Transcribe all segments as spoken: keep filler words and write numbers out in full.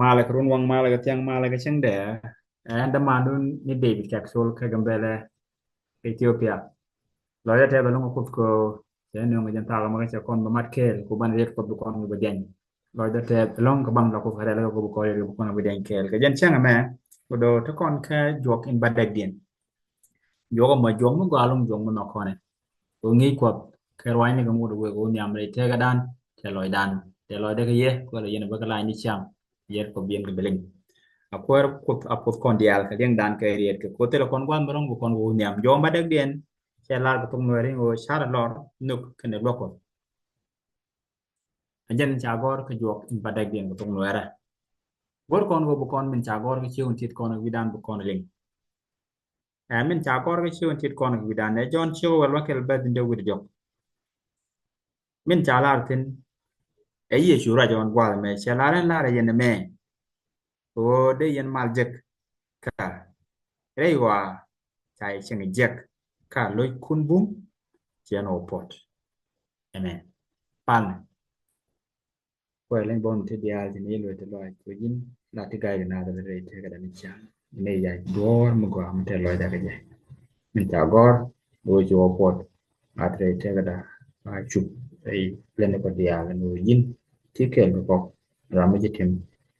Malɛ kɛ run waŋ, malɛ kɛ thiaŋ, malɛ kɛ cäŋ dɛ. Ɛn dämandu ni David Kɛk Col kä Gambɛlɛ, Ethiopia. Lɔcdä tɛth ɛlɔ̱ŋ kä Kuoth kɛ cɛ nööŋ jɛn thaak ɛmɔ kä cɛ kɔn bä mat kɛɛl ku banɛ riet Kuoth bi kɔn bä diany. Lɔcdä tɛth ɛlɔ̱ŋ kä baŋ la Kuoth kɛ rɛl kä Kuoth bi kɔn riet bi kɔn bä diany kɛɛl. Kɛ jɛn cäŋ ɛmɛ, ku do̱ te kɔn kä juɔk in bädäkdiɛn. Juɔk ɛmɔ juɔk mi gɔaa ɛlɔ̱ŋ, juɔk mi nhɔk kɔnɛ. Kɛ ɣöö ŋi̱i̱c Kuɔth kɛ ruaacni kɛ ŋot wek ɣöö nhiam rɛy tëkädan, tɛ lɔcdan, tɛ lɔcdɛ kɛ yɛ, kuɛ lɔ yɛn bä kɛ lac ni cam, yɛt Kuɔth biɛn kɛ bi liŋ. A kuäär Kuoth a puɔth kɔn diaal kɛ liɛŋdan kɛ riɛt kɛ Kuoth, thilɛ kɔn gua̱a̱th mi ro̱ŋ bi kɔn ɣöö nhiam. Juɔk in bädäkdiɛn cɛ lar kɛ thok Nuɛɛri ɣöö car ɛ lɔr, nhök kɛnɛ luäk Kuɔth. Ɛ jɛn ca gɔ̱r kɛ juɔk in bädäkdiɛn kɛ thok Nuɛɛrä. Go̱r kɔn ɣöö bi kɔn min ca gɔ̱r kɛ ciökni tit kɔn kɛ wi̱dan bi kɔn liŋ. Ɛ min ca gɔ̱r kɛ ciökni tit kɔn kɛ wi̱dan ɛ Jɔ̱ɔ̱n ciökä wäl bäkɛl bäth in dee wi̱cdɛ diɔ̱k. Min ca lar thi̱n ɛ Yecu ruac ɣɔn gua̱a̱th ɛmɛ, cɛ lar ɛn lar ɛ yɛn ɛmɛ ɣöö dee yɛn mal jek kä rɛy ɣɔaa ca yɛ cieŋ jiɛk, kä lo̱ckun bum cɛ yɛn ɣɔw puɔ̱t. Amen. Palnɛ. Kuɛ leny bä mi ti diaal ti ni luet ti lɔc kɛ ji̱n la ti ga̱a̱c kɛ naath rɛy tëkädan ni ciaŋ. Ni yac duɔ̱ɔ̱r mi gɔaa mi te lɔcdä kɛ jɛ. Min ca gɔ̱r ɣöö ci wä puɔt a ti rɛy tëkäda a cup rɛy leni kɔ diaal ni ɣöö ji̱n ti kɛɛl kɛ kɔk ram mi ci tim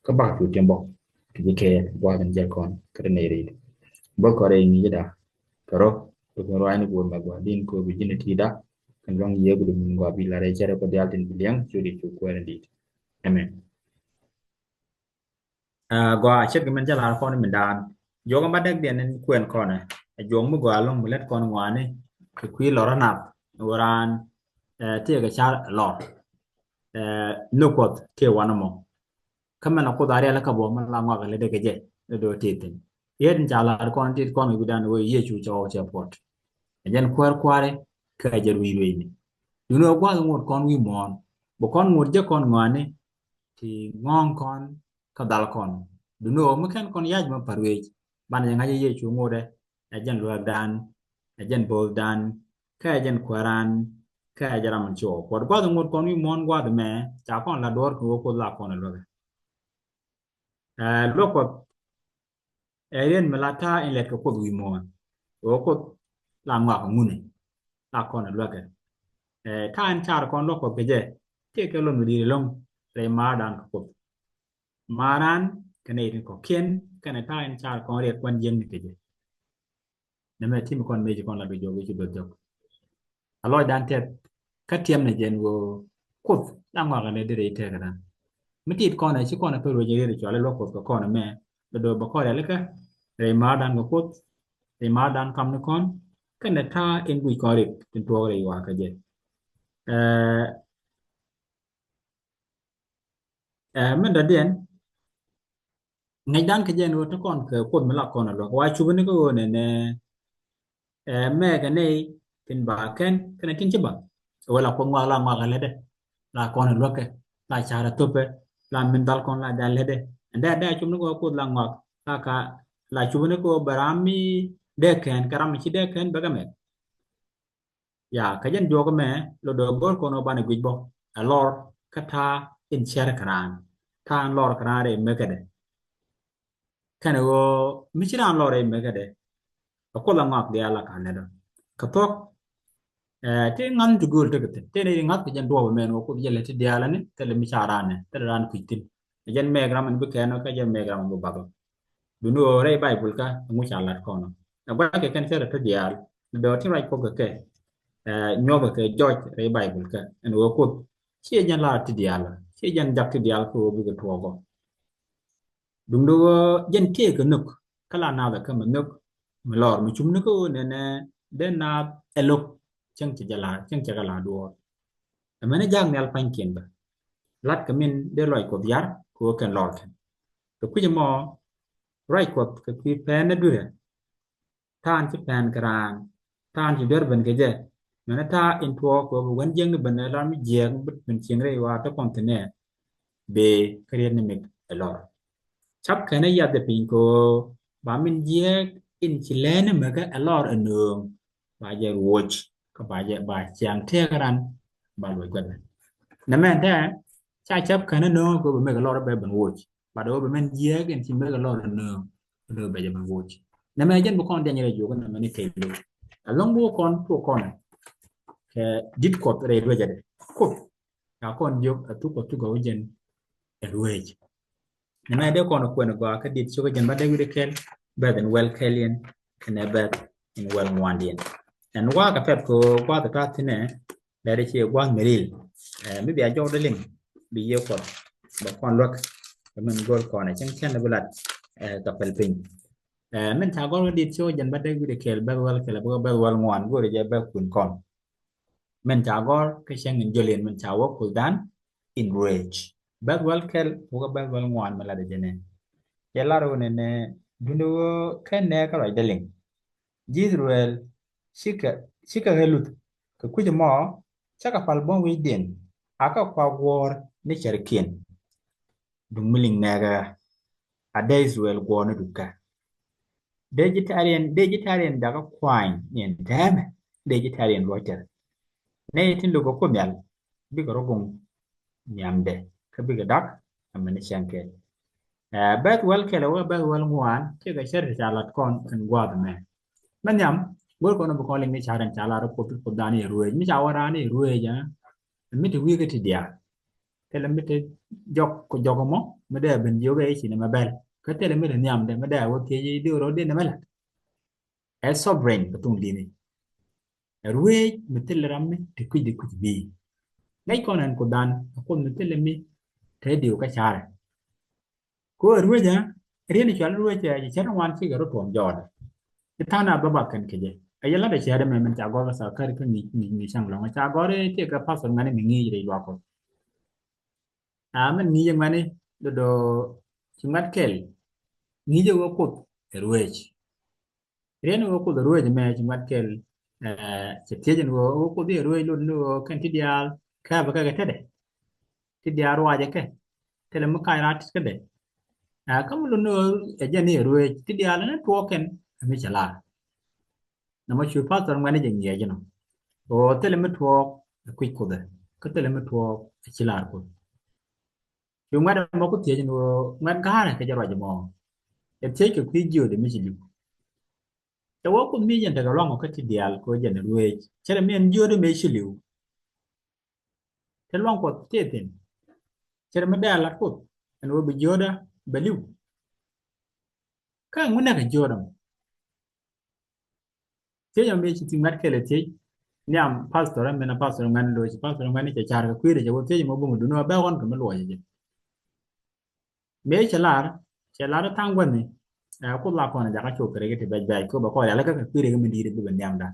kä bak cu tim bä. Ti ji̱ kɛɛl gua̱a̱th in jɛ kɔn kä ti nɛy ri̱t. Bä kɔn rɛy ŋi̱i̱cda kɛ rɔ ti kun ruaacni guur mɛ gua̱a̱th din kɛ ɣöö bi ji̱n ɛ ti̱i̱da. Kɛn lɔŋ yiëë bi di mun gɔaa bi la rɛy cɛ rɛ kɔ diaal tin bi liɛŋ cu di cu kuɛɛr in di̱i̱t. Amen. Ɛ gɔaa, ce̱tkɛ min cä la̱r kɔn min daan. Juɔk in bädäkdiɛn in kuɛn kɔnɛ ɛ juɔk mi gɔaa ɛlɔ̱ŋ mi lät kɔn ŋɔaani kɛ kui̱ lɔr anath. Ɣöö raan, ɛ, tëëkɛ car ɛ lɔr. Ɛ, nhök Kuɔth tëë wanɛ mɔ. Kä mɛn ɛ Kuoth a riɛl kä bɔ mi la ŋɔak ɛ lätdɛ kɛ jɛ. Ni do̱ tëë thi̱n. Yet in ca la̱r kɔn tit kɔn kɛ wi̱dan ɣöö Yecu cɛ ɣɔw cɛ puɔt. Ɛ jɛn kuäär kua̱ri kä ɛ jɛ rui̱c rui̱cni. Duundɛ ɣöö gua̱a̱th ŋot kɔn wi̱i̱ muɔ̱ɔ̱n. Bi kɔn ŋot jek kɔn ŋɔaani ti ŋɔ̱ɔ̱ŋ kɔn kä dhal kɔn. Duundɛ ɣöö mi kɛn kɔn yac mi pa̱r wec, banɛ jɛ ŋa̱c ɛ Yecu ŋotdɛ ɛ jɛn luäkdan, ɛ jɛn bo̱o̱thdan, kä ɛ jɛn kuääran, kä ɛ jɛn ram in ci ɣɔw puɔt. Gua̱th in ŋot kɔn wi̱i̱ muɔ̱ɔ̱n gua̱th ɛmɛ ca kɔn la duɔ̱ɔ̱r kɛ ɣöö Kuoth la kɔn ɛ luäkɛ. Ɛ, luäk Kuɔth ɛ riet mi la ta̱a̱ in lɛt kɛ Kuoth wi̱i̱ muɔ̱ɔ̱n. Ɣöö Kuoth la ŋɔak ŋuni la kɔn ɛ luäkɛ. Ɛ, ta̱a̱ in car kɔn luäk Kuɔth kɛ jɛ tëëkɛ lon mi di̱i̱t ɛlɔ̱ŋ rɛy ma̱a̱rdan kɛ Kuoth. Ma̱a̱ran kɛnɛ nɛy tin kɔ̱kiɛn kɛnɛ ta̱a̱ in car kɔn riɛk kuan jiäkni kɛ jɛ. Nɛmɛ ti mi kɔn mëë ci kɔn la bi jɔk, ci duɔth jɔk. A lɔcdan tɛth kä tiɛm nɛ jɛn ɣöö Kuoth la ŋɔak ɛ lätdɛ rɛy tëkädan. Mi tit kɔn ɛ ci kɔn ɛ pär wec ɛ riet ɛ cɔal ɛ luäk Kuɔth kɛ kɔn ɛmɛ. Bɛ do̱ bɛ kɔn rialikä rɛy ma̱a̱rdan kɛ Kuoth, rɛy ma̱a̱rdan kamnikɔn, kɛnɛ ta̱a̱ in guic kɔn rik tin tuɔɔk rɛy wakä jɛ. Ɛ, Ɛ, min dɔ̱diɛn, ŋäcdan kɛ jɛ ɛn ɣöö te kɔn kɛ Kuoth mi la kɔn ɛ luäk. Wa cupä ni kä ɣöö nɛnɛ, ɛ, mɛɛkɛ nɛy tin ba kɛn kɛnɛ tin ci ba. Ɛ wee la Kuoth ŋɔak la ŋɔak ɛ lätdɛ. La kɔn ɛ luäkɛ. La car ɛ thöpɛ. La min dhal kɔn la jal lätdɛ. Ɛn dee, dee a cup ni kä ɣöö Kuoth la ŋɔak. La ka, la cupä ni kä ɣöö bɛ ram mi dee kɛn kɛ ram mi ci dee kɛn bɛ kɛ mɛk. Ya, kä jɛn juɔk ɛmɛ, lɔ dɔ̱ go̱r kɔn ɣöö banɛ guic bä ɛ lɔr kä ta̱a̱ in cär kɛ raan. Ta̱a̱ in lɔr kɛ raan rɛy mekädɛ. Kɛnɛ ɣöö mi ci raan lɔr rɛy mekädɛ, ɛ Kuoth la ŋɔak diaal la ka̱n nɛdɔ. Kä thuɔ̱k, ɛ, ti ŋa̱th ti gööl tekɛ thi̱n. Tëë ni ŋa̱th kɛ jɛn duɔ̱ɔ̱p ɛmɛn ɣöö Kuoth jɛ lät ti diaal ɛni, thilɛ mi ca raan ɛ, thilɛ raan kui̱c thi̱n. Ɛ jɛn mɛɛk ram ɛn bi kɛn ɔ, kä jɛn mɛɛk ram ɛn bi bath ɔ. Duundɛ ɣöö rɛy Baibol kä ɛŋu ca lat kɔn ɔ. Ɛ gua̱c kɛ kɛn cɛ rɛ te diaal. Ni dɔ̱ tin ruac Kuɔth kɛ kɛ, ɛ, nyuɔ̱th kɛ jɔc rɛy Baibol kä. Ɛn ɣöö Kuoth ciɛ jɛn lar ti diaal. Ciɛ jɛn jak ti diaal kä ɣöö bikɛ tuɔɔk ɔ. Duundɛ ɣöö jɛn tëëkɛ nhök. Kä la naath ɛ kä mi nhök. Mi lɔr mi cup ni kä ɣöö nɛnɛ dee naath ɛ lo̱k. Cäŋ cɛ jɛ la, cäŋ cɛ kɛ la duɔ̱ɔ̱r. Ɛmɛni jaak nhial pa̱nykiɛn bä. Lat kɛ min dee lɔc Kuɔth yar kɛ ɣöö kɛn lɔr kɛn. Kɛ kui̱c ɛmɔ ruac Kuɔth kɛ kui̱ pɛn ɛ dui̱rɛ. Ta̱a̱ in ci pɛn kɛ raan, ta̱a̱ in ci duer ben kɛ jɛ. Mɛnɛ ta̱a̱ in tuɔɔk kɛ ɣöö bi wän jiäkni ben ɛ lar mi jiääk mi bi ben cieŋ rɛy wa̱a̱ te kɔn thi̱n ɛ. Bee kä riet ni mik ɛ lɔr. Cap kɛn ɛ yath ɛ piny kɛ ɣöö ba min jiääk in ci lɛn ɛ mɛkɛ ɛ lɔr ɛ nööŋ. Ba jɛ ruɔc kä ba jɛ ba ciaŋ tëëk ran ba luɔc gua̱thɛ. Nɛmɛ ɛn tɛ ca cap kɛn ɛ nööŋ kɛ ɣöö bi mɛk ɛ lɔr ɛ bɛ ben woc. But ɣöö bɛ mɛn jiääk in ci mekɛ lɔr in nööŋ. Kɛ dee bɛ jɛ mɛn woc. Nɛmɛ jɛn bi kɔn diany rɛy jiök nɛmɛ ni kɛɛliw. Ɛlɔ̱ŋ bi wä kɔn tuɔk kɔn kɛ dit Kuɔth rɛy ruecdɛ. Kuoth ca kɔn jiök ɛ thuk Kuɔth ti gɔw jɛn ɛ ruec. Nɛmɛ dee kɔn kuɛn gɔaa kä dit cio̱kä jɛn bädäk wi̱cdɛ kɛl, bɛth in wäl kɛl yɛn kɛnɛ bɛth in wäl ŋuandiɛn. Ɛn wa̱a̱ kɛ pɛth kɛ ɣöö gua̱a̱th ɛ ta̱a̱ thi̱nɛ, lɛr i̱ ciɛ gua̱a̱th mi ril. Ɛ, mi bia jɔwdɛ liŋ bi yiëë Kuɔth bɛ kɔn luäk kɛ min go̱o̱r kɔn ɛ cäŋ cäŋ bi lat, ɛ, kɛ pɛl piny. Ɛ, min ca gɔ̱r kä dit cio̱kä jɛn bädäk wi̱cdɛ kɛl, bɛth wäl kɛl, bäth wäl ŋuan, go̱o̱rɛ jɛ bäth kun kɔn. Min ca gɔ̱r kä cäŋ in jɔl in min ca wä Kuothdan in ruec. Bɛth wäl kɛl wä kä bɛth wäl ŋuan mi latdɛ jɛ nɛ. Cɛ lar wä nɛnɛ, duundɛ ɣöö /ken nɛɛkä ruacdɛ liŋ. Ji̱ I-thɛ-rɛl cikɛ, cikɛ ɣä luth kɛ kui̱c ɛmɔ, cakɛ pal buɔ̱m wi̱cdiɛn, a kä kua guɔ̱ɔ̱r ni cärkiɛn. Duŋ mi liŋ nɛɛkä ɣä, a dee I-thɛ-rɛl guɔ̱ɔ̱r ni dukä. Dee ji̱ ta̱riɛn, dee ji̱ ta̱riɛn jakä kuany ni ɛn tɛmɛ, dee ji̱ ta̱riɛn luɔ̱c tɛth. Nɛy tin lo̱kɛ Kuoth Nhial bikɛ rɔ goŋ nhiamdɛ kä bikɛ dak amäni cäŋ kɛl. Ɛ, bɛth wäl kɛl wä bɛth wäl ŋuan, cikɛ cär ti ca lat kɔn kɛn gua̱a̱th ɛmɛ. Mɛ nhiam, go̱r kɔn bi kɔn liŋ ni ca rɛn ca lar Kuoth, Kuothdan i̱ ruec. Mi ca wä raan i̱ ruec, ɛ, mi te wi̱i̱ kä ti diaal. Thilɛ mi te jɔk kɛ jɔk ɛmɔ, mi dee ben jiök ɛ i̱ ci nɛmɛ bɛl. Kä thilɛ mi te nhiamdɛ, mi dee wä thiec i̱ di rɔ di nɛmɛ lat. Ɛ sovereign kɛ thuŋ di̱i̱ni. Ɛ ruec mi thilɛ ram mi te kui̱c di kui̱c bi̱i̱. Ŋäc kɔn ɛn Kuothdan, ɛ Kuoth mi thilɛ mi te diw kä carɛ. Kɛ ɣöö ɛ ruec ɛ, riet in cɔal i̱ ruec ɛ, ci cär ŋuan cikɛ rɔ tuɔm jɔɔdɛ. Ci tha̱a̱ŋ a bä bak kɛn kɛ jɛ. Ɛ yɛ lat ɛ cäät ɛmɛ min ca gɔr kä tha̱a̱ŋ kär kä ŋi̱i̱c, ŋi̱i̱c, ŋi̱i̱c cäŋ lɔ̱ŋ. Ca gɔr i̱ tëëkɛ pastor ŋuani mi ŋi̱i̱c rɛy luaak Kuɔth. A min ŋi̱i̱c ɛ ŋuani do̱do̱ ci ŋuat kɛl. Ŋi̱i̱c ɛ ɣöö Kuoth ɛ ruec. Riet in ɣöö Kuoth ɛ ruec ɛmɛ ci ŋuat kɛl, ɛ, cɛ thiec ɛn ɣöö, ɣöö Kuoth i̱ ɛ ruec lot ni ɣöö kɛn ti diaal kääpɛ kɛ kɛ tetdɛ. Ti diaal ruacɛ kɛ. Thilɛ mi kac raat tet kädɛ. Ɛ, kä mi lot ni ɣöö ɛ jɛn i̱ ɛ ruec, ti diaal ɛn tuɔɔk kɛn ɛ mi cɛ lar. Nɔmɔ cu pastor ŋuɛ̈tni jɛ ŋiɛc inɔ. Ɣöö thilɛ mi tuɔɔk ɛ kui̱c Kuoth ɛ, kä thilɛ mi tuɔɔk ɛ ci lar Kuoth. Cu ŋuɛ̈t ɛmɔ ku thiec ni ɣöö ŋuɛ̈t ga̱a̱rɛ kɛ jɛ ruac ɛmɔ. Ɛ thiec kɛ kui̱ jiöödɛ mi ci li̱w. Cɛ wä Kuoth mi jɛn tekɛ luaŋ ɔ kä ti diaal kɛ ɣöö jɛn ɛ ruec. Cɛ rɛ mi ɛn jiöödɛ mëë ci li̱w. Te luaŋ Kuɔth tëë thi̱n. Cɛ rɛ mi dee a lat Kuoth ɛn ɣöö bi jiöödä bɛ li̱w. Kä ɛŋu nɛkɛ jiöödä mɔ? Thiec ɛmɔ mëë ci thiec ŋuɛ̈t kɛl ɛ thiec. Nhiam pastor ɛmɛ na pastor ŋuɛ̈tni lo̱c, pastor ŋuɛ̈tni cɛ ca̱r kɛ kui̱dɛ cɛ wä thiec ɛmɔ bumɛ duni ɔ bɛ ɣɔn kɛ mi luɔcɛ jɛ. Mëë cɛ lar, cɛ lar tha̱a̱ŋ gua̱thni. Ɛ Kuoth la kɔn ɛ jakä cok kɛ rɛy kɛ ti bɛc bɛc kɛ bɛ kɔn rialikä kɛ kui̱ rɛy kɛ mi di̱i̱t bi bɛ nhiamda.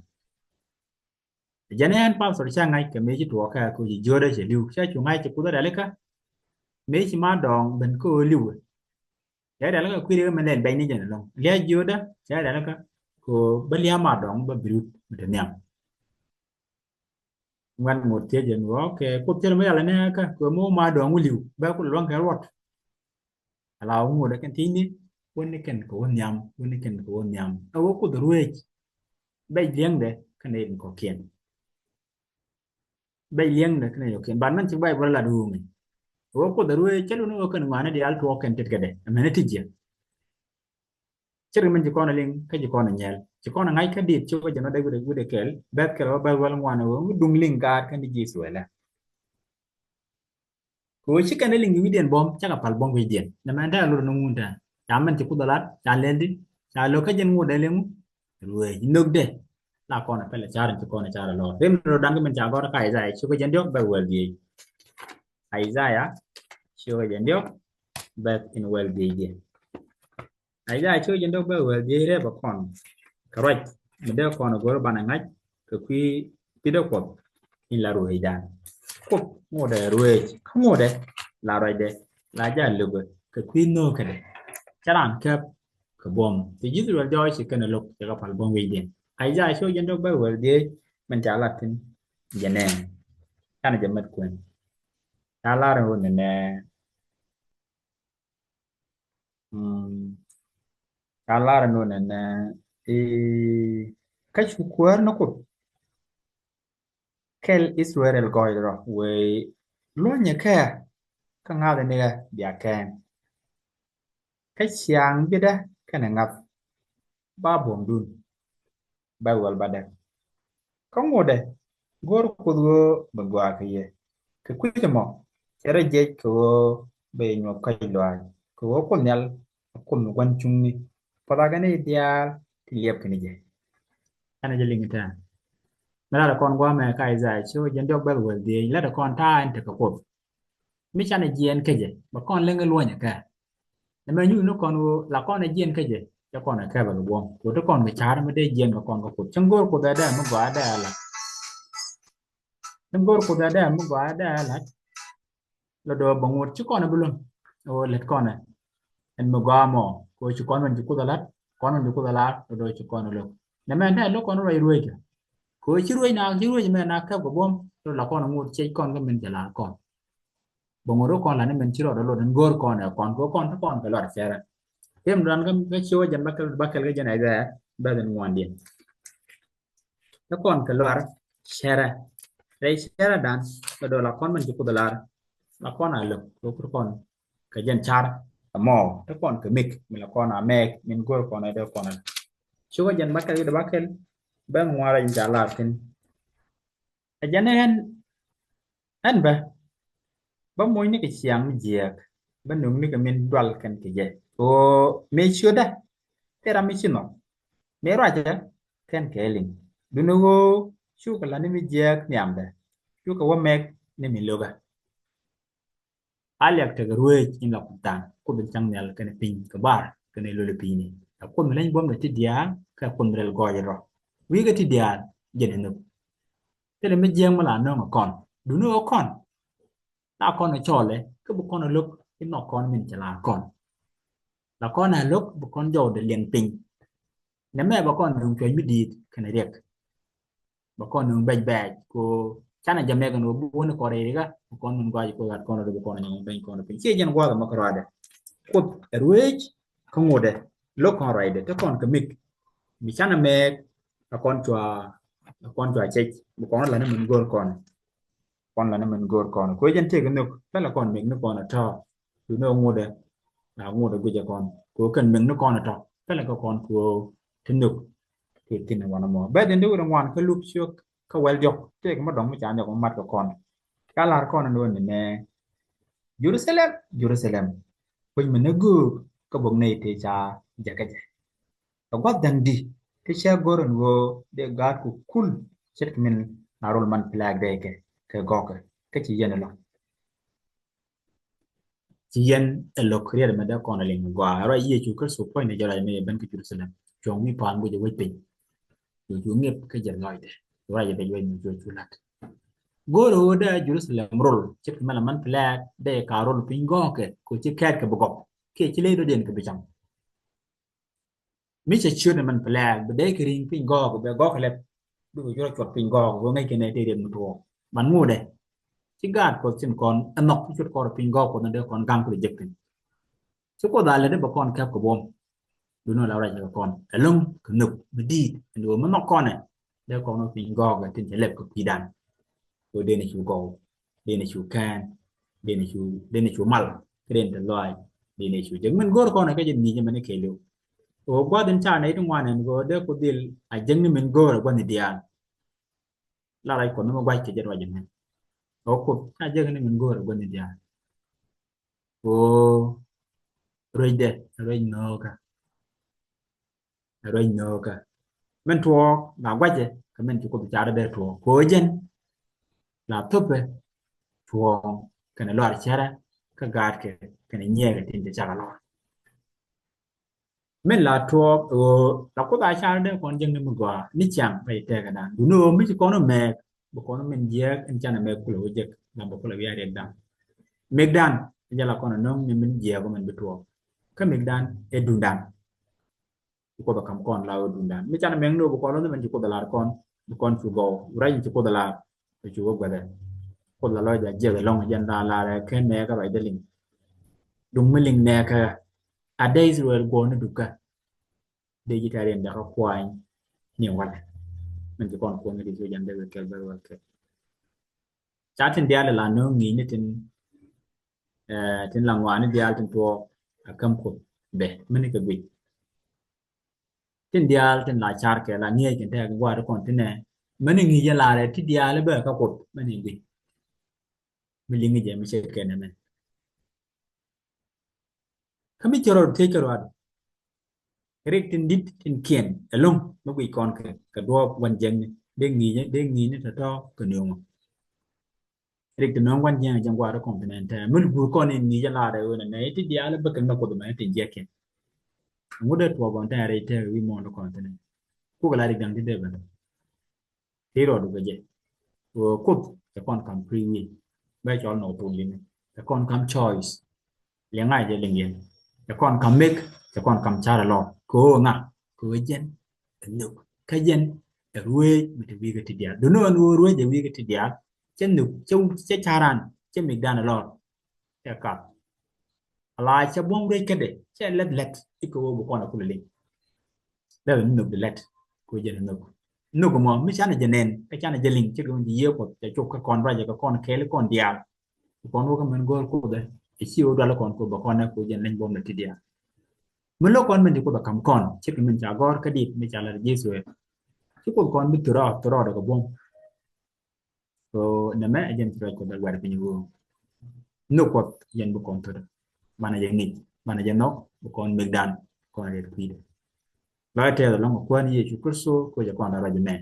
Jɛn ɛn pastor ca ŋa̱c kɛ mëë ci tuɔɔk kɛ kɛ ci jiöödä cɛ li̱w. Ca cu ŋa̱c ci Kuoth rialikä. Mëë ci ma dɔɔŋ ben kä ɣöö li̱w. Cɛ rialikä kui̱ rɛy kɛ mi lɛl bɛcni jɛn ɛlɔ̱ŋ. Lia̱c jiöödä cɛ rialikä kɛ ɣöö bä lia̱a̱ ma dɔɔŋ bä bi rut mi te nhiam. Ŋuɛ̈t ŋot thiec ɛn ɣöö kɛ Kuoth thil mi rial ɛn ɛ kä kɛ ɣöö mi wä ma dɔɔŋ wä li̱w bɛ ku luäŋ kɛ ruɔt. Ala wä ŋot ɛ kɛn thiecni wä ni kɛn kɛ wä nhiam, wä ni kɛn kɛ wä nhiam. Ɛ wä Kuoth ruec. Bɛc liɛŋdɛ kɛn ɛ in kɔ̱kiɛn. Bɛc liɛŋdɛ kɛn ɛ yɔ̱kiɛn. Ban mɛn ci Bayböl lat ɣööŋi. Ɛ wä Kuoth ruec cä luni wä kɛn ŋɔaani diaal tuɔɔk kɛn tet kɛ dɛ. Ɛmɛn ɛ ti jiɛ. Ce̱tkɛ min ci kɔn ɛ liŋ kä ci kɔn ɛ nyɛl. Ci kɔn ɛ ŋa̱c kä dit ci wä jɛn wä dee wi̱dɛ, wi̱dɛ kɛl. Bɛth kɛl wä bɛth wäl ŋuan ɛ wä ŋu duŋ liŋ gaat kä ni ji̱ Ithɛrɛl ɛ. Kɛ ɣöö ci kɛn ɛ liŋ wi̱cdiɛn buɔ̱m, cakɛ pal buɔ̱m wi̱cdiɛn. Nɛmɛ dee a lot ni ŋun tɛn. Ca mɛn ci Kuoth ɛ lat, ca lɛl di, ca lo̱k kä jɛn ŋot dee liŋ ŋu. Ruec, nhökdɛ. La kɔn ɛ pɛlɛ car in ci kɔn ɛ car ɛ lɔr. Rim ni rɔ da̱ŋ kɛ min ca gɔr kä Isaiah cio̱kä jɛn diɔ̱k bɛth wäl dhieec. Isaiah cio̱kä jɛn diɔ̱k bɛth in wäl dhiecdiɛn. Isaiah cio̱kä jɛn diɔ̱k bɛth wäl dhieec rɛɛ bɛ kɔn. Kɛ ruac mi dee kɔn ɛ go̱r banɛ ŋa̱c kɛ kui̱ pi̱dɛ Kuɔth in la rueecdan. Kuoth ŋotdɛ rueec kä ŋotdɛ la ruacdɛ la jaa löpɛ kɛ kui̱ nhöökädɛ. Cä raan käp kɛ buɔ̱m. Ti ji̱ Ithɛrɛl jɔɔc ci kɛn ɛ lo̱k cɛ kɛ pal buɔ̱m wi̱cdiɛn. Isaiah cio̱kä jɛn diɔ̱k bɛth wäl dhieec min ca lat thi̱n jɛ nɛɛn. Canɛ jɛ mɛt kuën. Ca lar in wä nɛnɛ. Mm. Ca lar in wä nɛnɛ. I̱ kä cu kuäär ni Kuoth kɛl Ithɛrɛl gɔɔydɛ rɔ wëë luɔ̱nyɛ kɛ kä ŋa̱thɛ ni ɣä bia kɛn. Kä ciaŋ bitdä kɛnɛ ŋa̱th ba buɔ̱mdun. Bɛ̈th wäl ba däk. Kä ŋotdɛ go̱o̱r Kuoth ɣöö bɛ gɔaa kɛ yɛ. Kɛ kui̱c ɛmɔ cɛ rɔ jiɛc kɛ ɣöö bɛ yɛ nyuɔ̱th kɔ̱c lɔaac kɛ ɣöö Kuoth Nhial ɛ Kuoth mi gua̱n cuŋni. Puɔ̱th akɛ nɛy diaal ti liɛpkɛ ni jɛ. Ɛn ɛ jɛ liŋ tɛ̈ɛ̈n. Mi latdɛ kɔn gua̱a̱mɛ kä Isaiah ciök jiɛn diɔ̱k bɛ̈th wäl dhieec, latdɛ kɔn ta̱a̱ ɛn tekɛ Kuoth. Mi canɛ jiɛɛn kä jɛ bɛ kɔn leŋ i̱ luɔ̱nyɛ kɛ. Nɛmɛ nyuthni kɔn ɣöö la kɔn ɛ jiɛɛn kä jɛ, cɛ kɔn ɛ kɛpɛ kɛ buɔ̱m kɛ ɣöö te kɔn kɛ ca̱r mi dee jiɛɛn kɛ kɔn kä Kuoth. Cäŋ go̱o̱r Kuoth ɛ dee mi gɔaa ɛ dee ɛ la̱t. Cäŋ go̱o̱r Kuoth ɛ dee mi gɔaa ɛ dee ɛ la̱t. Lɔ do̱ bä ŋot ci kɔn ɛ bi luäŋ ɣöö lät kɔn ɛ ɛn mi gɔaa mɔ kɛ ɣöö ci kɔn min ci Kuoth ɛ la̱t, kɔn min ci Kuoth ɛ la̱t lɔ do̱ ci kɔn ɛ lo̱k. Nɛmɛ ɛn dee lo̱k kɔn ruac rueecä kɛ ɣöö ci ruec na ci ruec mɛ na kɛp kɛ buɔ̱m lɔ la kɔn ɛ ŋot ciec kɔn kä min cɛ la̱r kɔn. Bä ŋot rɔ kɔn la ni min ci rɔɔdɛ lot in go̱o̱r kɔn ɛ kɔn kɛ kɔn ti kɔn kɛ luaar cɛrɛ. Tim duan kä kä ci wä jɛn bä kɛl bä kɛl kä jɛn ɛ bɛ bɛ dhin ŋuan diɛn. Ti kɔn kɛ luaar cɛrɛ rɛy cɛrɛ dan kɛ dɔl a kɔn min ci Kuoth lar la kɔn a lök kɛ kur kɔn kɛ jɛn car. Ɛmɔ ti kɔn kɛ mik mi la kɔn a mɛk min go̱o̱r kɔn ɛ dee kɔn ɛ. Ci wä jɛn bä kɛl kä bä kɛl bɛ ŋuan rɛy in ca lar thin. Ɛ jɛn ɛ ɣän ɛn bä bä moc ni kɛ ciaŋ mi jiääk bä nöŋ ni kɛ min dual kɛn kɛ jɛ. Ɣöö mëë ciötdä tëë ram mi ci nhɔk mëë ruacä kɛn kɛ liŋ. Duundɛ ɣöö cukɛ la ni mi jiääk nhiamdä cukɛ wä mɛk ni mi lo̱kä. A liak tekɛ ruëëc in la Kuoth thaŋ, Kuoth in cäŋ nhial kɛnɛ piny kɛ bar kɛnɛ lölɛ pi̱i̱ni. Ɛ Kuoth mi leny buɔ̱mdɛ ti diaal kɛ Kuoth mi rɛl gɔɔyɛ rɔ. Wi̱i̱kɛ ti diaal jɛn ɛ nhök. Thilɛ mi jiɛɛŋ mi la nööŋ ɛ kɔn. Duundɛ ɣöö kɔn la kɔn ɛ cɔɔlɛ kä bi kɔn ɛ lo̱k in nhɔk kɔn min cɛ la kɔn. La kɔn ɛ lo̱k bi kɔn jɔwdɛ liɛŋ piny. Nɛmɛ bɛ kɔn nööŋ cuɔ̱c mi di̱i̱t kɛnɛ riɛk. Bɛ kɔn nööŋ bɛc bɛc ko canɛ jɛ mɛk ɛn ɣöö bi wä ni kɔn rɛy rikä bɛ kɔn min gɔac ko ɣat kɔn rɔ bi kɔn nyɔŋ bɛny kɔn piny. Ciɛ jɛn gua̱a̱th ɛmɔ kɛ ruacdɛ. Kuoth ɛ ruëëc kä ŋotdɛ lo̱k kɔn ruacdɛ te kɔn kɛ mik. Mi canɛ mɛk ɛ kɔn cua ɛ kɔn cua cɛc bi kɔn la ni min go̱o̱r kɔn. Kɔn la ni min go̱o̱r kɔn ko jɛn tëëk nhök pɛlɛ kɔn mik ni kɔn ɛ tɔ̱. Duundɛ ŋotdɛ la ŋotdɛ guicɛ kɔn ko kɛn mik ni kɔn ɛ tɔ̱ pɛlɛ kɛ kɔn ko ti nhök. Kɛ thi̱n wanɛ mɔ bɛ dhin di wut ŋuan kä Luk ciök kä wäl diɔ̱k tëëk mi dɔ̱ŋ mi ca nyɔk mi mat kɛ kɔn. Ca la̱r kɔn ni wä ni nɛ Jerusalem, Jerusalem, kuec mi ni göök kä bok nɛy tëë ca jäkä jɛ. Kɛ gua̱th da̱ŋ di ti cɛ go̱r ɛn ɣöö dee gaatku kul ce̱tkɛ min la rol man plɛɛk dee kɛ kɛ gɔ̱kɛ kä ci yɛn ɛlɔ̱ŋ. Ci yɛn ɛ lo̱k riɛt mɛ dee kɔn ɛ liŋ gɔaa ruac Yecu Kritho puɔ̱ny ni jɛ ruac mɛ yɛ ben kä Jerusalem. Cuɔ̱ŋ mi pa̱a̱n guic ɛ wec piny. Cu cu ŋi̱ep kä jɛ lɔcdɛ ruac ɛ bɛc wec mi cu cu la̱t. Go̱o̱r ɣöö dee Jerusalem rol ce̱tkɛ mɛ la man plɛɛk dee ka rol piny gɔ̱kɛ ko ci kɛɛt kɛ bi gɔp kiɛ ci ley dɔ̱diɛn kɛ bi cam. Mi cɛ ciöt ni mɛn plɛɛk bi dee kɛ ri̱ŋ piny gɔɔk bɛ gɔɔk lɛp. Bikɛ cuɔt cuɔt piny gɔɔk bɛ ŋäc kɛn ɛ tëë riɛt mi tuɔɔk ban ŋuudɛ. Ci gaat Kuɔth cin kɔn ɛ nhɔk ci cuɔt kɔn rɔ piny gɔɔk Kuɔth ni dee kɔn gaŋ kulɛ jek piny. Ci Kuoth a lɛ dee bɛ kɔn kɛp kɛ buɔm. Duno la ruac kɛ kɔn ɛlɔ̱ŋ kɛ nhök mi di̱i̱t ɛn ɣöö mi nhɔk kɔn ɛ dee kɔn rɔ piny gɔɔk ɛ tin cɛ lɛp kɛ kui̱dan. Kɛ ɣöö dee ni cu gɔw. Dee ni cu kɛɛn, dee ni cu, dee ni cu mal, kä dee ni te lɔaac, dee ni cu jek. Min go̱o̱r kɔn ɛ kä jɛ ni jɛ mɛn kɛɛliw. Ɣöö gua̱th in ca nɛy ti ŋuan ɛn ɣöö dee ku dhil a jek ni min go̱o̱r ɛ gua̱th ni diaal. La ruac Kuɔth ni mi gua̱c kɛ jɛ ruac ɛmɛn. Ɣöö Kuoth ca jek ni min go̱o̱r ɛ gua̱th ni diaal. Ɣöö ruecdɛ, ruec nhöökä. Ruec nhöökä. Min tuɔɔk la guacɛ kɛ min ci Kuoth car dee tuɔɔk. Kɛ ɣöö jɛn la thöpɛ tuɔɔk kɛnɛ luaar cärä kä gaatkɛ kɛnɛ nyiɛɛkɛ tin te cakɛ lɔr. Min la tuɔɔk ɣöö la Kuoth a car dee kɔn jek ni mi gɔaa ni ciaŋ rɛy tɛkɛ dan. Duundɛ ɣöö mi ci kɔn mɛk bi kɔn min jiɛɛk in canɛ mɛk kulɛ wä jek la bɛ kulɛ wiaa riɛk dan. Mɛk dan jɛ la kɔn nöŋ ni min jiɛɛk min bi tuɔɔk. Kä mɛk dan ɛ duundan. Ci Kuoth ɛ ka̱m kɔn la ɣöö duundan. Mi canɛ mɛk ni ɣöö bi kɔn lo̱th ni mɛn ci Kuoth ɛ lar kɔn bi kɔn cu gɔw. Ruac in ci Kuoth ɛ lar. Bi cu wä guäthɛ. Kuoth la lɔc a jiɛk ɛlɔ̱ŋ jɛn la lar ɛ kɛ nɛɛkä ruacdɛ liŋ. Duŋ mi liŋ nɛɛkä a dee Israel guɔ̱ɔ̱r ni dukä. Dee ji̱ tɛ̈riɛn jakä kuany ni walɛ. Min ci kɔn kuɔn ni di cu jɛn dee wek kɛl bɛ wek kɛl. Ca tin diaal la no̱o̱ŋ ŋi̱i̱cni tin, eh, tin la ŋɔaani diaal tin tuɔɔk a käm Kuoth. bɛ mini kɛ guic. Tin diaal tin la car kɛ la ŋiɛc kɛn tɛk gua̱a̱r kɔn tinɛ mini ŋi̱i̱c jɛ larɛ ti diaal bɛ kä Kuoth mini guic. Mi liŋi jɛ mi cɛ kɛn ɛmɛ. Kä mi cɛ rɔ tëë cɛ rɔ adɔ rik tin dit tin kiɛn ɛlum mi guic kɔn kɛ kɛ duɔɔp wan jiɛŋni dee ŋi̱i̱c dee ŋi̱i̱cni tɔ̱tɔ̱ kɛ nööŋɔ. Rik ti nööŋ wan jiɛŋ jiɛŋ gua̱a̱r kɔn tinɛ tɛ mi gur kɔn in ŋi̱i̱c jɛ larɛ ɣöö nɛ nɛ ti diaal bä kɛ mi Kuoth mɛ tin jiɛk kɛn. Ŋut dee tuɔɔk gɔn tɛn rɛy tɛk wi̱i̱ muɔ̱ɔ̱n kɔn tinɛ kuk la rik da̱ŋ ti dee bɛ. Ti rɔɔdu kɛ jɛ. Kuoth cɛ kɔn kam free will. Bɛ cɔl nɔ tul limi cɛ kɔn kam choice. Liŋa jɛ liŋ yɛn cɛ kɔn kam mek cɛ kɔn kam car lɔ kɛ ɣöö ŋa kɛ ɣöö jɛn ɛ nhök kä jɛn ɛ rueec mi te wi̱i̱ kä ti diaal. Duni ɣän ɣöö rueec ɛ wi̱i̱ kä ti diaal cɛ nhök cɛ caran cɛ mikdan lɔr. Cɛ kap ala cɛ buɔ̱m ruec kädɛ cɛ lɛt lɛt i̱ kɛ ɣöö bi kɔn a kulɛ liŋ. Lɛt ni nhök di lɛt kɛ ɣöö jɛn nhök nhök mɔ mi canɛ jɛ nɛn kä canɛ jɛ liŋ cɛ kɛ ɣöö ji̱ yiëë Kuɔth cɛ cop kä kɔn ruacɛ kɛ kɔn kɛɛl kɔn diaal. Kɔn wä kä mɛn gɔ̱r Kuoth ɛ ci ɣöö dual kɔn Kuoth bɛ kɔn ɛ kɛ ɣöö jɛn leny buɔ̱m lɛ ti diaal. Mi lo̱k kɔn min ci Kuoth bɛ ka̱m kɔn ce̱tkɛ min ca gɔ̱r kä dit mi ca lat Yecu ɛ ci Kuoth kɔn bi thurɔ thurɔ dɛ kɛ buɔ̱m. So nɛmɛ ɛ jɛn ci ruac Kuɔth ɛ wɛr piny ɣöö nhök Kuɔth yɛn bi kɔn thödä banɛ jɛ ŋic banɛ jɛ nhɔk bi kɔn mekdan kɔn riet kui̱dɛ. Lɔc tɛth ɛlɔ̱ŋ kɛ Kuäär ni Yecu Kritho kɛ jɛ kɔn la ruac ɛmɛ.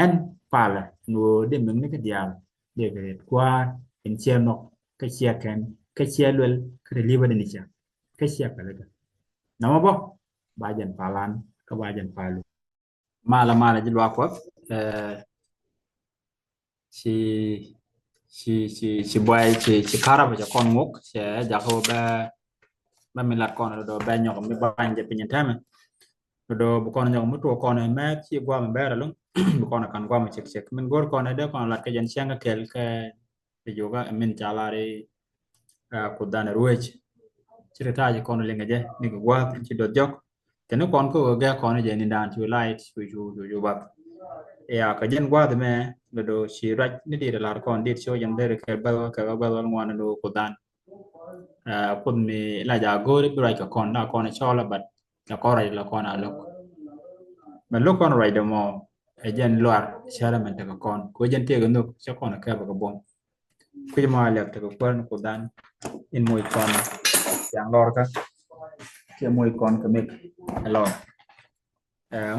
Ɛn palɛ ɛn ɣöö dee mekni kä diaal dee kɛ riet Kuäär in ciɛ nhɔk kä ciɛ kɛn kä ciɛ luɛl kä te li̱pä dee ni cä kä ciɛ kɛ lɛ kɛ. Nɔmɔ bä ba jɛn palan kä ba jɛn palu. Malɛ malɛ ji̱ luaak Kuɔth. Ci ci ci ci buay ci ci karabä cɛ kɔn ŋuk cɛ jakä bɛ bɛ mi lat kɔn dodo bɛ nyɔk mi bany jɛ piny tɛmɛ. Dodo bi kɔn nyɔk mi tuɔ kɔn mɛ ci guam bɛ rɛ lung bi kɔn kan guam cik cik min go̱r kɔn dee kɔn lat kɛ jɛn cɛŋ kɛ kɛl kɛ Ɛ jokɛ min ca lar i̱ Kuoth dan ruec. Ci ri ta̱a̱ ci kɔn liŋ kɛ jɛ ni kɛ gua̱a̱th ci duɔth jɔk. Kɛn ni kɔn kä ɣöö gɛk kɔn jɛ ni dan cu lait cu cu cu cu bath. Ya kɛ jɛn gua̱a̱th mɛ dodo ci ruac ni dit lar kɔn dit ci wä jɛn dheri kɛ bäth wä kɛ bäth wä ŋuan ni Kuoth dan. Kuoth mi la ja go̱o̱ri bi ruac kɛ kɔn la kɔn cɔl a bat la kɔn ruac la kɔn a lo̱k. Mɛ lo̱k kɔn ruac dɛ mɔ ɛ jɛn luar cärɛ mɛn tekɛ kɔn kɛ jɛn tëëkɛ nhök cɛ kɔn kɛpɛ kɛ buɔ̱m. Kui̱c mɔ a liak tekɛ Kuäär ni Kuoth dan in moc kɔn yaŋ lɔrkä kiɛ moc kɔn kɛ mik ɛ lɔr.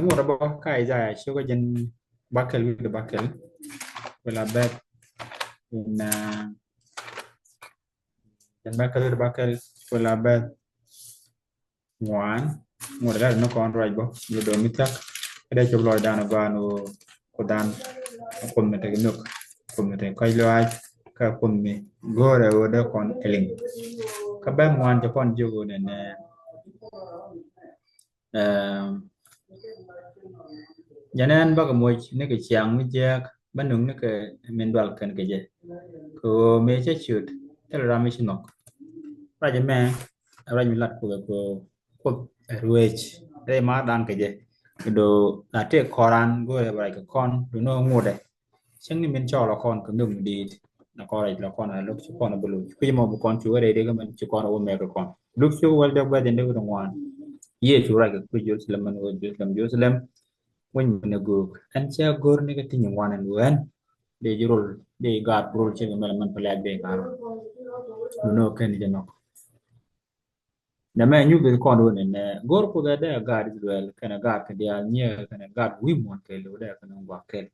Ŋut a bä ka Isaiah cio̱kä jɛn bäkɛl wi̱cdɛ bäkɛl. Wala bɛth in jɛn bäkɛl wi̱cdɛ bäkɛl wala bɛth ŋuan. Ŋut a dee ni kɔn ruac bä ni do̱ mi thiak. Kä dee cop lɔcdan a gɔaa ni Kuoth dan. Kuoth mi tek nhök Kuoth mi tek kɔc lɔaac kä Kuoth mi go̱o̱rɛ ɣöö dee kɔn ɛ liŋ. Kä bɛth ŋuan cɛ kɔn jiök ɣöö nɛnɛ Jɛn ɛn bakɛ moc ni kɛ ciaŋ mi jiääk bä nuŋ ni kɛ min dual kɛn kɛ jɛ. Kɛ ɣöö mëë cä ciöt thil ram mi ci nhɔk. Ruac ɛmɛ ruac mi lat Kuoth ɛ kɛ ɣöö Kuoth ɛ ruëëc rɛy ma̱a̱r dan kɛ jɛ. Kɛ do̱ la tëë kɔran go̱o̱rɛ bɛ ruac kɛ kɔn do̱ ni ɣöö ŋotdɛ. Cäŋ ni min cɔɔl a kɔn kɛ nhök mi di̱i̱t. La kɔn rɛc la kɔn a lo̱k ci kɔn a bi lo̱c kui̱c mɔ bi kɔn cu wä rɛy dee kɛ mɛn ci kɔn a wä mɛk kɛ kɔn. Luk ci wä wäl dee guɛth in dee wä ŋuan. Yecu ruac kɛ kui̱c Jerusalem mɛn wä Jerusalem Jerusalem. Wec mɛn a göök ɛn cɛ go̱r ni kɛ ti̱ny ŋuan ɛn wä ɛn dee ji̱ rol dee gaat rol ci kɛ mɛn mɛn pɛ lɛk dee gaat rol. Mɛn wä kɛn jɛ nɔk. Nɛ mɛ nyuth kɔn wä nɛ nɛ go̱r Kuoth ɛ dee gaat Israel kɛn a gaat kɛ diaal nyiɛ kɛn a gaat wi̱i̱ muɔ̱n kɛl wä dee kɛn a guak kɛl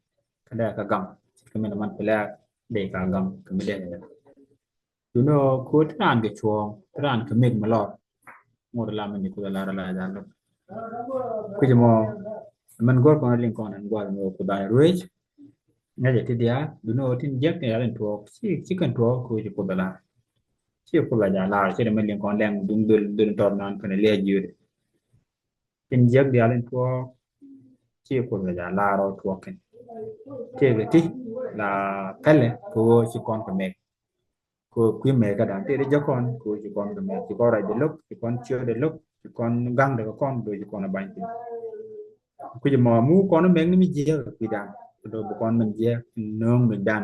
kɛn dee kɛ gam kɛ mɛn mɛn pɛ lɛk dee ka gam kɛ mi dee nɛ. Duno ko ti raan kɛ cuɔ̱ɔ̱ŋ ti raan kɛ mɛk mi lɔr. Ŋot lam ni Kuoth lar la jal lok. Kui̱c mɔ mɛn go̱r kɔn liŋ kɔn ɛn gua̱th mi wä Kuoth an ruëëc. Ŋäcɛ ti diaal duno tin jiäk ni ral in tuɔɔk ci ci kɛn tuɔɔk ko ci Kuoth lar. Ci Kuoth la jal lar ci dɛ mɛn liŋ kɔn lɛŋ duŋ dhöl dhöl tɔr nan kɛn lia̱a̱ jiöt. Tin jiäk diaal in tuɔɔk ci Kuoth la jal lar ɔ tuɔɔk kɛn. Tëëkɛ ti la pɛlɛ ko ci kɔn kɛ mɛk. Ko kui̱ mɛk kä da̱ŋ tëë di jɛ kɔn ko ci kɔn kɛ mɛk ci kɔn rɛc di lo̱k ci kɔn ciö di lo̱k ci kɔn gaŋ di kɛ kɔn do ci kɔn a ba̱ny piny. Kui̱c mɔ mu kɔn mɛk ni mi jiɛk kui̱ da̱ŋ do bi kɔn min jiɛk nööŋ mi da̱ŋ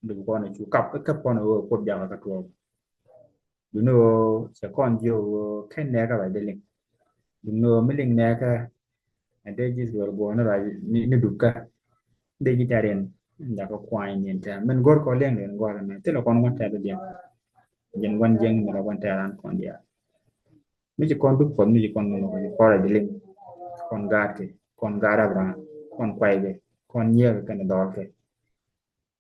do bi kɔn a cu kap kap kɔn a wee Kuoth jakä kɛ tuɔɔk. Duŋni ɣöö cɛ kɔn jiök ɣöö /ken nɛɛkä ruacdɛ liŋ. Duŋni ɣöö mi liŋ nɛɛkä, ɛ dee ji̱ Israel guɔ̱ɔ̱r ni ruac ni, ni dupkä. Dee ji̱ tɛ̈riɛn in jakä kuany niɛn tɛ̈r. Min go̱r kɔ liɛŋ liɛn gɔ̱a̱r ɛmɛ, thilɛ kɔn gua̱n tɛ̈r diɛn. Jɛn gua̱n jiäkni mi la gua̱n tɛ̈r an kɔn diaal. Mi ci kɔn dup Kuɔth, mi ci kɔn ŋuɔk, ci kɔn ruacdɛ liŋ, kɔn gaatkɛ, kɔn gaat Abraham, kɔn kuaykɛ, kɔn nyiɛɛkɛ kɛnɛ dhɔɔlkɛ.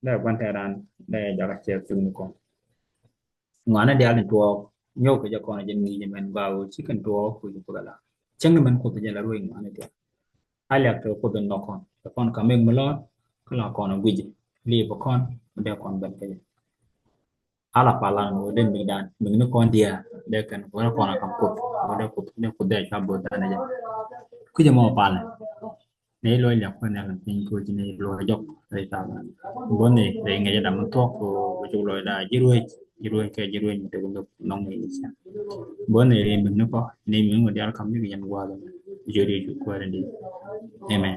Dee gua̱n tɛ̈r an, dee jakä cɛ thuk ni kɔn. Ŋɔaani diaal tin tuɔɔk, nyɔk kɛ jɛ kɔn jɛn ŋi̱i̱c ɛmɛn gɔaa ɣöö /ci kɛn tuɔɔk kɛ Kuoth jɛ la. Cäŋ ni mɛn Kuoth jɛ la ruec ŋɔaani diaal. A liak kɛ Kuoth in nhɔk kɔn, kɛ kɔn kɛ mɛk mi lɔ̱ɔ̱r, kä la kɔn a guic jɛ, liipɛ kɔn, mi dee kɔn ben kä jɛ. A la palan ɣöö dee mɛkdan, mɛk ni kɔn diaal, dee kɛn, ɣöö dee kɔn a ka̱m Kuoth, ɣöö dee Kuoth, dee Kuoth dee cua bo̱o̱th dan jɛ. Kui̱c ɛmɔ palɛ. Nɛy luɔc liak kuɛn nɛy kɛ piny koci nɛy luɔc jɔk rɛy thaak. Bo̱ni rɛy ŋi̱eecä dam mi thuɔ̱k kɛ ɣöö cuk lɔcda ji̱ ruec, ji̱ ruec kɛ ji̱ ruec mi tek mi nɔŋ nɛy ni ciaŋ. Bo̱ni rɛy mɛk ni kɔ, nɛy mɛk ni kɔ diaal ka̱m ji̱ kɛ yɛn gua̱a̱th ɛmɛ. Ji̱ ruec cu kuäär in di̱i̱t. Amen.